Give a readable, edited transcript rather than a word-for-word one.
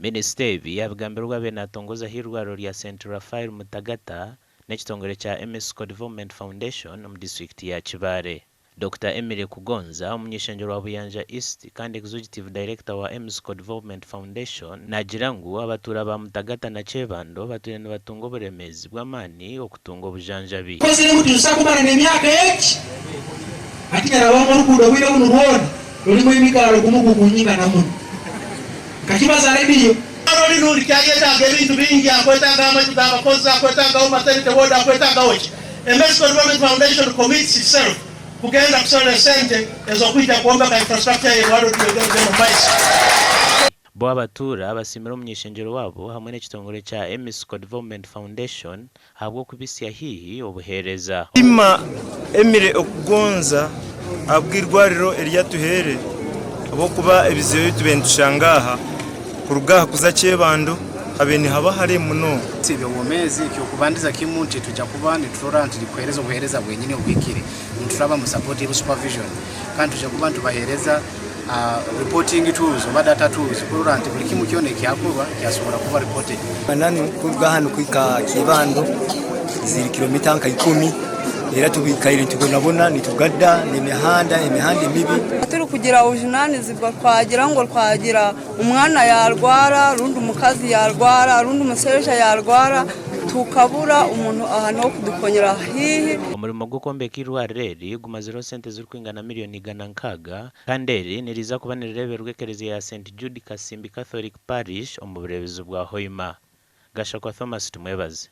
Minisita ebi yabigambire obu abaire natongoza ah'eirwariro rya Saint Raphael Mutagata n'ekitongore kya Emisco Development Foundation omu disiturikiti ya Kibaale. Dokita Emily Kugonza, omuny'eishengyero wa Buyanja East kandi Executive Director wa Emisco Development Foundation naagira ngu abatuura ba Mutagata na Kyebando batwire nibatunga oburemeezi bw'amaani okutunga obujanjabi. Kozire ngu tituza kumara n'emyaka egi hati nyarabamu oruguudo obwire bunu rwona rurimu emikaaro gumu gukunyingana muno nka kibaza rediyo. Eirwariro rinu rikyaryetaaga ebintu bingi, akwetagaho amaju g'abakozi, akwetagaho maternity ward, akwetagaho ki. Emesco Development Foundation commits itself kugenda kuserra esente ez'okwija kwombeka infrastructure y'eirwariro ryongere kugenda omu maiso. Bo abatuura basiimire omuny'eishengyero waabo hamwe n'ekitongore kya Emisco Development Foundation ahabw'okubitsya haihi obuheereza. Siima Emily Okugonza ahabw'eirwariro eri atuhaire ahabw'okuba ebizibu ebi tubaire nitushanga aha kuruga aha kuza Kyebando habaire nihaba hare munonga. Eby'obwomeezi eky'okubandiza kimu nti twija kuba niturora nti nitukuheereza obuheereza bwenyini obuhikire nituraba mu supportive supervision kandi twija kuba nitubaheereza reporting tools oba data tools kurora nti buli kimu kyona ekyakorwa kyasobora kuba reported. Mananu kuruga hanu kuhika Kyebando ziri kilomita nka ikumi era tubikaire nitubonabona nitugada n'emihanda, emihanda emibi. Turikugira obujunanizibwa twagira ngu twagira omwana yarwara rundi omukazi yarwara rundi omushaija yarwara tukabura omuntu aha n'owokudukonyera haihi. Omurimo gw'okwombeka eirwariro eri gumazireho sente zirikwingana miriyoni 160 kandi eri niriza kuba nirireeberwa ekereziya ya Saint Jude Kasimbi Catholic Parish omu bureebizi bwa Hoima. Gashakwa Thomas Tumwebaze.